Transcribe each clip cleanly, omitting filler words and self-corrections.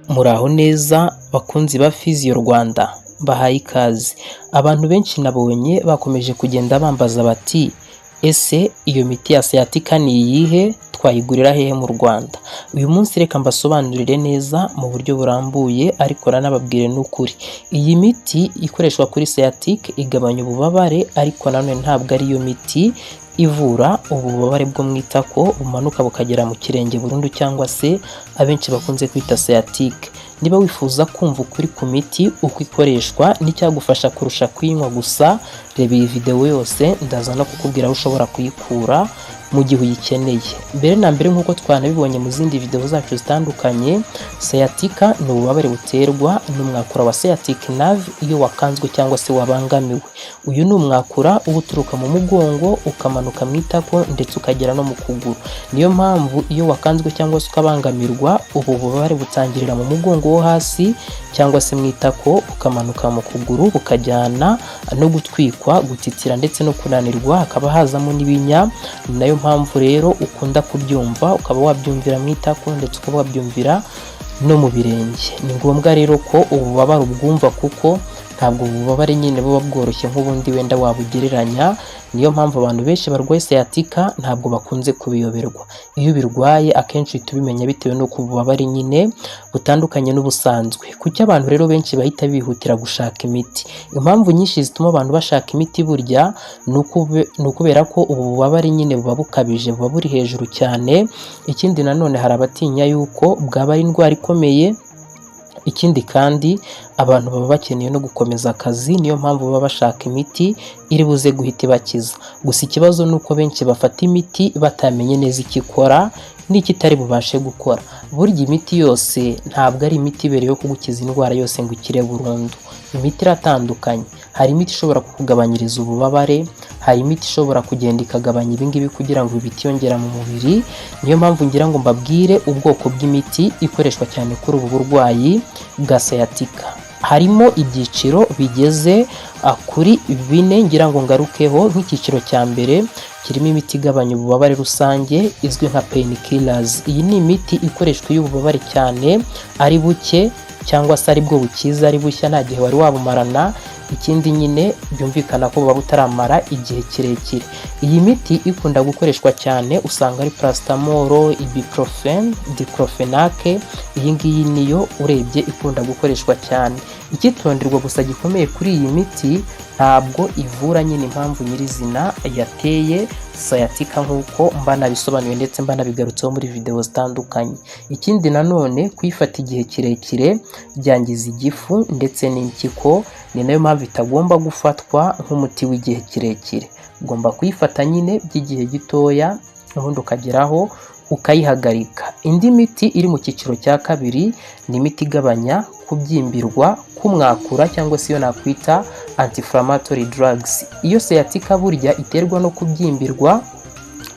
Muraho neza bakunzi ba Physio Rwanda, mbahaye ikaze. Abantu benshi nabonye bakomeje kugenda bambaza bati: "Ese iyo miti ya sciatica ni iyihe? Twayigurira hehe mu Rwanda?" Uyu munsi reka mbasobanurire neza mu buryo burambuye, ariko nanababwire n'ukuri. Iyi miti ikoreshwa kuri sciatique igabanya ububabare, ariko nanone ntabwo ariyo miti ivura ubu bubabare bwo mu itako bumanuka bukagera mu kirenge burundu, cyangwa se abenshi bakunze kwita sciatique. Niba wifuza kumva ukuri ku miti, uko ikoreshwa n'icyagufasha kurusha kuyinywa gusa, reba iyi videwo yose. Ndaza no kukubwira aho ushobora kuyikura mu gihe uyikeneye. Mbere na mbere, nk'uko twanabibonye mu zindi videwo zacu zitandukanye, sciatica ni ububabare buterwa n'umwakura wa sciatic nerve iyo wakanzwe cyangwa se wabangamiwe. Uyu ni umwakura uba uturuka mu mugongo, ukamanuka mu itako, ndetse ukagera no mu kuguru. Niyo mpamvu iyo wakanzwe cyangwa se ukabangamirwa, ubu bubabare butangirira mu mugongo wo hasi cyangwa se mu itako, bukamanuka mu kuguru, bukajyana no gutwikwa, gutitira ndetse no kunanirwa, hakaba hazamo n'ibinya. Ni nayo mpamvu rero ukunda kubyumva, ukaba wabyumvira mu itako ndetse ukaba wabyumvira no mu birenge. Ni ngombwa rero ko ububabare ubwumva, kuko ntabwo ububabare nyine buba bworoshye nk'ubundi wenda wabugereranya. Niyo mpamvu abantu benshi barwaye sciatica ntabwo bakunze kubiyoberwa. Iyo ubirwaye akenshi uhita ubimenya bitewe n'uko ububabare nyine butandukanye n'ubusanzwe. Kuki abantu rero benshi bahita bihutira gushaka imiti? Impamvu nyinshi zituma abantu bashaka imiti burya ni ukubera ko ubu bubabare nyine buba bukabije, buba buri hejuru cyane. Ikindi nanone, hari abatinya yuko bwaba ari indwara ikomeye. Ikindi kandi, abantu baba bakeneye no gukomeza akazi, niyo mpamvu baba bashaka imiti iri buze guhita ibakiza. Gusa ikibazo ni uko benshi bafata imiti batamenye neza icyo ikora n'icyo itari bubashe gukora. Burya imiti yose ntabwo ari imiti ibereyeho kugukiza indwara yose ngo ukire burundu. Imiti iratandukanye. Hari imiti ishobora kukugabanyiriza ububabare, hari imiti ishobora kugenda ikagabanya ibingibi kugira ngo bitiyongera mu mubiri. Niyo mpamvu ngira ngo mbabwire ubwoko bw'imiti ikoreshwa cyane kuri ubu burwayi bwa sciatica. Harimo ibyiciro bigeze kuri bine ngira ngo ngarukeho. Nk'icyiciro cya mbere kirimo imiti igabanya ububabare rusange izwi nka painkillers. Iyi ni imiti ikoreshwa iyo ububabare cyane ari buke, cyangwa se aribwo bukiza, ari bushya, nta gihe wari wabumarana. Ikindi nyine byumvikana ko buba butaramara igihe kirekire. Iyi miti ikunda gukoreshwa cyane usanga ari paracetamol, ibuprofen, diclofenac. Iyi ngiyi niyo urebye ikunda gukoreshwa cyane. Icyitonderwa gusa gikomeye kuri iyi miti, ntabwo ivura nyine impamvu nyirizina yateye sciatica, nk'uko mba nabisobanuye ndetse mba nabigarutseho muri videwo zitandukanye. Ikindi nanone, kuyifata igihe kirekire byangiza igifu ndetse n'impyiko. Ni nayo mpamvu itagomba gufatwa nk'umuti w'igihe kirekire. Ugomba kuyifata nyine by'igihe gitoya, ubundi ukageraho ukayihagarika. Indi miti iri mu cyiciro cya kabiri ni imiti igabanya kubyimbirwa k'umwakura, cyangwa se iyo nakwita anti-inflammatory drugs. Iyo sciatica burya iterwa no kubyimbirwa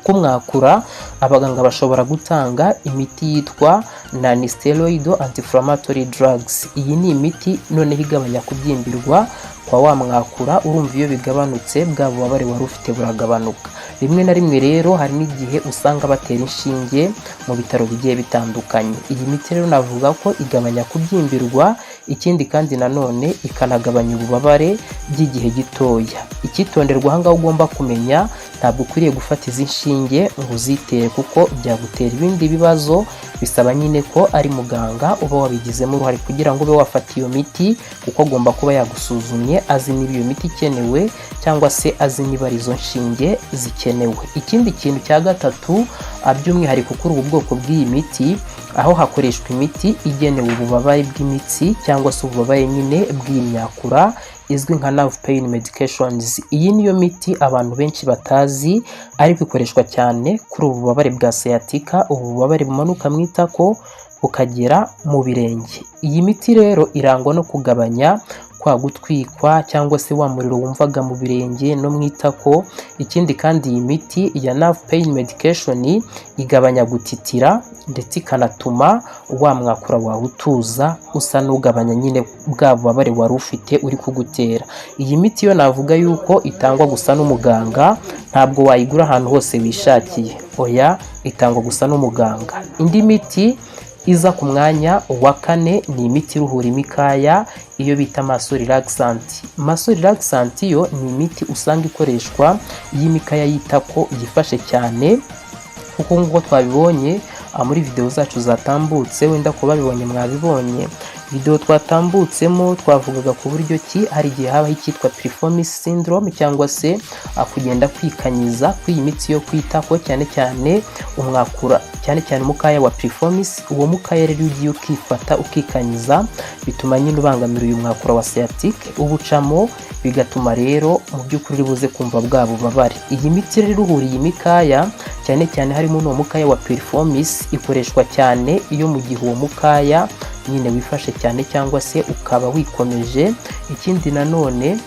k'umwakura, abaganga bashobora gutanga imiti yitwa non-steroidal anti-inflammatory drugs. Iyi ni imiti noneho igabanya kubyimbirwa kwa wa mwakura. Urumva iyo bigabanutse, bwa bubabare wari ufite buragabanuka. Rimwe na rimwe rero hari n'igihe usanga batera inshinge mu bitaro bigiye bitandukanye. Iyi miti rero navuga ko igabanya kubyimbirwa, ikindi kandi nanone ikanagabanya ububabare by'igihe gitoya. Icyitonderwa aha ngaha ugomba kumenya, ntabwo ukwiriye gufata izi nshinge ngo uzitere, kuko byagutera ibindi bibazo. Bisaba nyine ko ari muganga uba wabigizemo uruhare kugira ngo ube wafata iyo miti, kuko agomba kuba yagusuzumye, azi niba iyo miti ikenewe cyangwa se azi niba ari izo nshinge zikenewe. Ikindi kintu cya gatatu, by'umwihariko kuri ubu bwoko bw'iyi miti, aho hakoreshwa imiti igenewe ububabare bw'imitsi cyangwa se ububabare nyine bw'imyakura, izwi nka nerve pain medications. Iyi niyo miti abantu benshi batazi, ariko ikoreshwa cyane kuri ubu bubabare bwa sciatica, ubu bubabare bumanuka mu itako bukagera mu birenge. Iyi miti rero irangwa no kugabanya kwa gutwikwa cyangwa se wa muriro wumvaga mu birenge no mu itako. Ikindi kandi, iyi miti ya nerve pain medication igabanya gutitira, ndetse ikanatuma wa mwakura wawe utuza, usa n'ugabanya nyine bwa bubabare wari ufite uri kugutera. Iyi miti yo navuga yuko itangwa gusa n'umuganga, ntabwo wayigura ahantu hose wishakiye, oya, itangwa gusa n'umuganga. Indi miti Iza ku mwanya wa kane ni imiti iruhura imikaya, iyo bita muscle relaxant. Muscle relaxant yo ni imiti usanga ikoreshwa iyo imikaya y'itako yifashe cyane, kuko nk'uko twabibonye muri video zacu zatambutse, wenda ku babibonye mwabibonye, video twatambutsemo twavugaga ku buryo ki hari igihe habaho icyitwa piriformis syndrome, cyangwa se kugenda kwikanyiza kw'iyi mitsi yo kwitako, cyane cyane umwakura, cyane cyane umukaya wa piriformis. Uwo mukaya rero iyo ugiye ukifata ukikanyiza, bituma nyine ubangamira uyu mwakura wa sciatique uba ucamo, bigatuma rero mu by'ukuri uri buze kumva bwa bubabare. Iyi miti rero iruhura iyi mikaya, cyane cyane harimo n'uwo mukaya wa piriformis, ikoreshwa cyane iyo mu gihe uwo mukaya nyine wifashe cyane cyangwa se ukaba wikomeje. Ikindi nanone,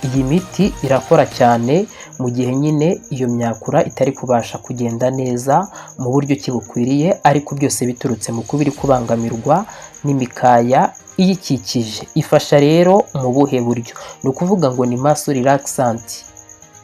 iyi miti irakora cyane mu gihe nyine iyo myakura itari kubasha kugenda neza mu buryo ki bukwiriye, ariko byose biturutse mu kuba iri kubangamirwa n'imikaya iyikikije. Ifasha rero mu buhe buryo? Ni ukuvuga ngo ni muscle relaxant,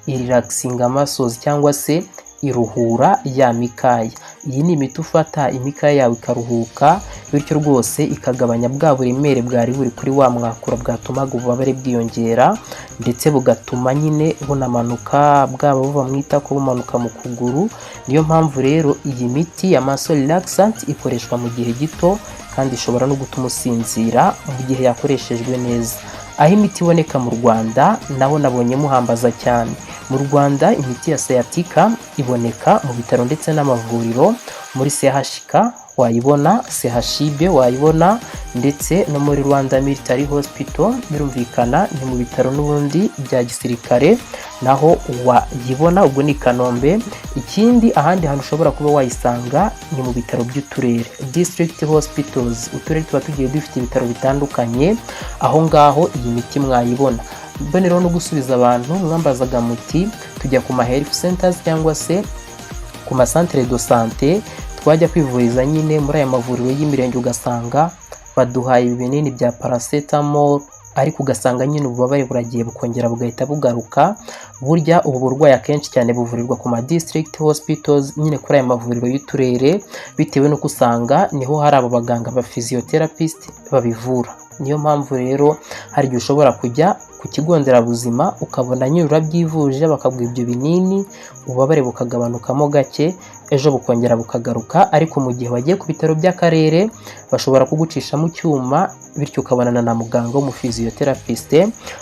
irelaxinga muscles cyangwa se iruhura ya mikaya. Iyi ni imiti ufata imikaya yawe ikaruhuka, bityo rwose ikagabanya bwa buremere bwari buri kuri wa mwakura bwatumaga ububabare bwiyongera, ndetse bugatuma nyine bunamanuka, bwaba buva mu itako bumanuka mu kuguru. Niyo mpamvu rero iyi miti ya muscle relaxant ikoreshwa mu gihe gito, kandi ishobora no gutuma usinzira mu gihe yakoreshejwe neza. Aho imiti iboneka mu Rwanda, naho nabonye muhambaza cyane. Mu Rwanda imiti ya sciatica iboneka mu bitaro ndetse n'amavuriro. Muri CHK wayibona, CHUB wayibona, ndetse no muri Rwanda Military Hospital, birumvikana ni mu bitaro n'ubundi bya gisirikare, naho wayibona, ubwo ni i Kanombe. Ikindi, ahandi hantu ushobora kuba wayisanga ni mu bitaro by'uturere, district hospitals. Uturere tuba tugiye dufite ibitaro bitandukanye, aho ngaho iyi miti mwayibona. Mboneraho no gusubiza abantu mwambazaga muti: "Tujya ku ma health centers cyangwa se ku ma centre de santé, twajya kwivuriza nyine muri aya mavuriro y'imirenge, ugasanga baduhaye ibinini bya paracetamol, ariko ugasanga nyine ububabare buragiye bukongera bugahita bugaruka." Burya ubu burwayi akenshi cyane buvurirwa ku ma district hospitals nyine, kuri aya mavuriro y'uturere, bitewe n'uko usanga niho hari abo baganga ba physiotherapist babivura. Niyo mpamvu rero hari igihe ushobora kujya ku kigo nderabuzima ukabona nyine urabyivuje, bakaguha ibyo binini, ububabare bukagabanukamo gake, ejo bukongera bukagaruka. Ariko mu gihe wagiye ku bitaro by'akarere, bashobora kugucisha mu cyuma, bityo ukabonana na muganga w'umuphysiotherapist,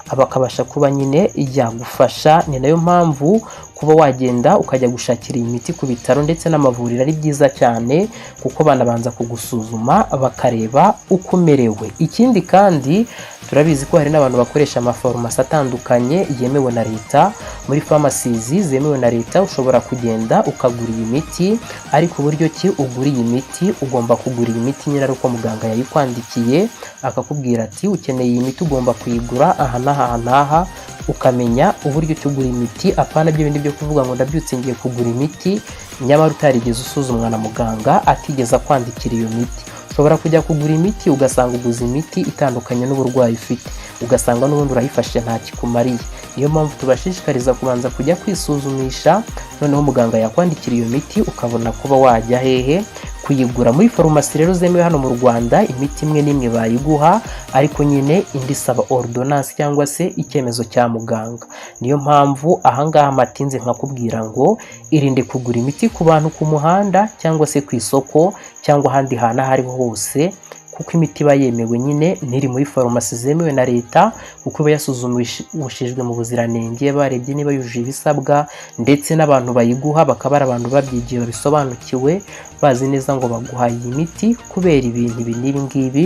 akabasha kuba nyine yagufasha. Ni nayo mpamvu kuba wagenda ukajya gushakira iyi miti ku bitaro ndetse n'amavuriro ari byiza cyane, kuko banabanza kugusuzuma bakareba uko umerewe. Ikindi kandi, turabizi ko hari n'abantu bakoresha amafarumasi atandukanye yemewe na leta. Muri pharmacies zemewe na leta ushobora kugenda ukagura iyi miti, ariko uburyo ki ugura iyi miti, ugomba kugura iyi miti nyine ari uko muganga yayikwandikiye, akakubwira ati: "Ukeneye iyi miti, ugomba kuyigura aha n'aha aha n'aha." Ukamenya uburyo ki ugura imiti, apana byo bindi byo kuvuga ngo ndabyutse ngiye kugura imiti, nyamara utarigeze usuzumwa na muganga, atigeze akwandikira iyo miti. Ushobora kujya kugura imiti ugasanga uguze imiti itandukanye n'uburwayi ufite, ugasanga n'ubundi urayifashe nta kikumariye. Niyo mpamvu tubashishikariza kubanza kujya kwisuzumisha, noneho muganga yakwandikira iyo miti ukabona kuba wajya hehe kuyigura. Muri farumasi rero zemewe hano mu Rwanda, imiti imwe n'imwe bayiguha, ariko nyine indi isaba ordonnance cyangwa se icyemezo cya muganga. Niyo mpamvu ahangaha matinze nkakubwira ngo irinde kugura imiti ku bantu ku muhanda cyangwa se ku isoko cyangwa ahandi hantu aho ariho hose, kuko imiti iba yemewe nyine ntiri muri farumasi zemewe na leta, kuko iba yasuzumishijwe mu buziranenge, barebye niba yujuje ibisabwa, ndetse n'abantu bayiguha bakaba ari abantu babyigiye, babisobanukiwe, bazi neza ngo baguhaye iyi miti kubera ibintu ibi n'ibi ngibi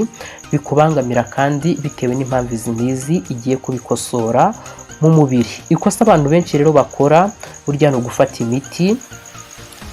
bikubangamira, kandi bitewe n'impamvu izi n'izi igiye kubikosora mu mubiri. Ikosa abantu benshi rero bakora burya ni ugufata imiti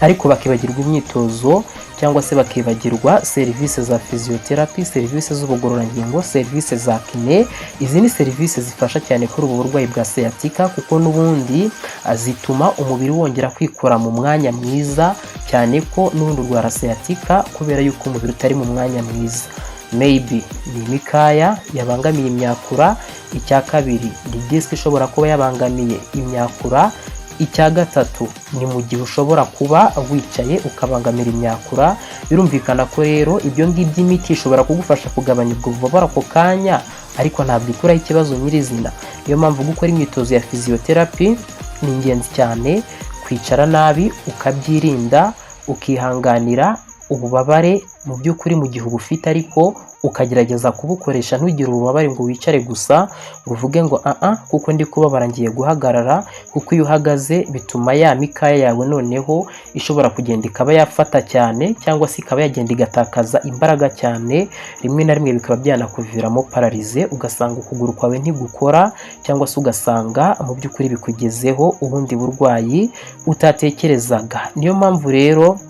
ariko bakibagirwa imyitozo, cyangwa se bakibagirwa serivisi za physiotherapy, serivisi z'ubugororangingo, serivisi za kiné. Izi ni serivisi zifasha cyane kuri ubu burwayi bwa sciatica, kuko n'ubundi zituma umubiri wongera kwikora mu mwanya mwiza, cyane ko n'ubundi urwara sciatica kubera yuko umubiri utari mu mwanya mwiza. Maybe ni imikaya yabangamiye imyakura, icya kabiri ni disque ishobora kuba yabangamiye imyakura. Icya gatatu ni mu gihe ushobora kuba wicaye ukabangamira imyakura. Birumvikana ko rero ibyo ngibyo imiti ishobora kugufasha kugabanya ubwo bubabare ako kanya, ariko ntabwo ikuraho ikibazo nyirizina. Niyo mpamvu gukora imyitozo ya physiotherapy ni ingenzi cyane. Kwicara nabi ukabyirinda, ukihanganira ububabare mu by'ukuri mu gihe ubufite, ariko ukagerageza kubukoresha, ntugire ububabare ngo wicare gusa, ngo uvuge ngo aa, kuko ndi kubabara ngiye guhagarara, kuko iyo uhagaze bituma ya mikaya yawe noneho ishobora kugenda ikaba yafata cyane, cyangwa se ikaba yagenda igatakaza imbaraga cyane. Rimwe na rimwe bikaba byanakuviramo paralysie, ugasanga ukuguru kwawe ntigukora, cyangwa se ugasanga mu by'ukuri bikugezeho ubundi burwayi utatekerezaga. Niyo mpamvu rero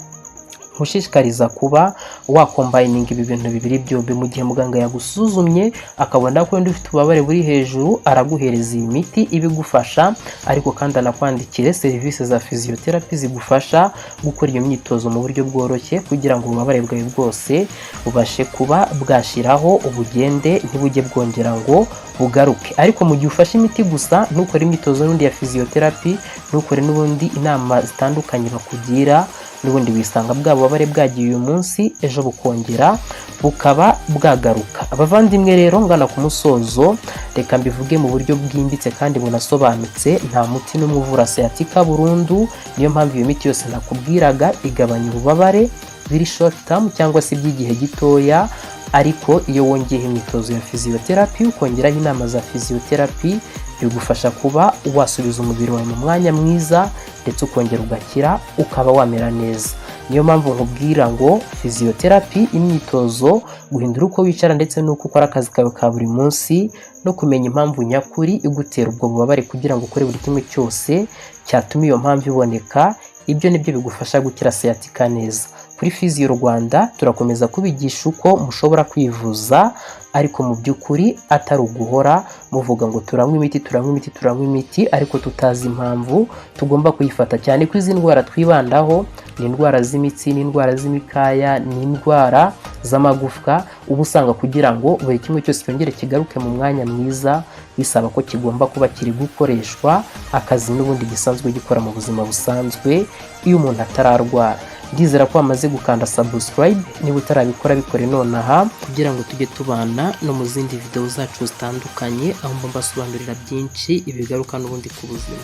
nkushishikariza kuba wacombininga ibi bintu bibiri byombi. Mu gihe muganga yagusuzumye akabona ko wenda ufite ububabare buri hejuru, araguhereza iyi miti ibigufasha, ariko kandi anakwandikire serivisi za physiotherapy zigufasha gukora iyo myitozo mu buryo bworoshye, kugira ngo ububabare bwawe bwose bubashe kuba bwashiraho, ubugende, ntibujye bwongera ngo bugaruke. Ariko mu gihe ufashe imiti gusa, ntukore imyitozo n'undi ya physiotherapy, ntukore n'ubundi inama zitandukanye bakugira, n'ubundi wisanga bwa bubabare bwagiye uyu munsi, ejo bukongera bukaba bwagaruka. Abavandimwe rero, ngana ku musozo, reka mbivuge mu buryo bwimbitse kandi bunasobanutse: nta muti n'umwe uvura sciatica burundu. Niyo mpamvu iyo miti yose nakubwiraga igabanya ububabare biri short term, cyangwa se iby'igihe gitoya. Ariko iyo wongeyeho imyitozo ya physiotherapy, ukongeraho inama za physiotherapy, bigufasha kuba wasubiza umubiri wawe mu mwanya mwiza, ndetse ukongera ugakira, ukaba wamera neza. Niyo mpamvu nkubwira ngo physiotherapy, imyitozo, guhindura uko wicara ndetse n'uko ukora akazi kawe ka buri munsi, no kumenya impamvu nyakuri igutera ubwo bubabare kugira ngo ukore buri kimwe cyose cyatuma iyo mpamvu iboneka, ibyo nibyo bigufasha gukira sciatica neza. Kuri Physio Rwanda turakomeza kubigisha uko mushobora kwivuza, ariko mu by'ukuri atari uguhora muvuga ngo turanywa imiti, turanywa imiti, turanywa imiti, ariko tutazi impamvu tugomba kuyifata, cyane ko izi ndwara twibandaho ni indwara z'imitsi, ni indwara z'imikaya, ni indwara z'amagufwa. Uba usanga kugira ngo buri kimwe cyose cyongere kigaruke mu mwanya mwiza, bisaba ko kigomba kuba kiri gukoreshwa akazi n'ubundi gisanzwe gikora mu buzima busanzwe iyo umuntu atararwara. Ndizera ko wamaze gukanda subscribe. Niba utarabikora, bikore nonaha, kugira ngo tujye tubana no mu zindi video zacu zitandukanye, aho mba mbasobanurira byinshi ibigaruka n'ubundi ku buzima.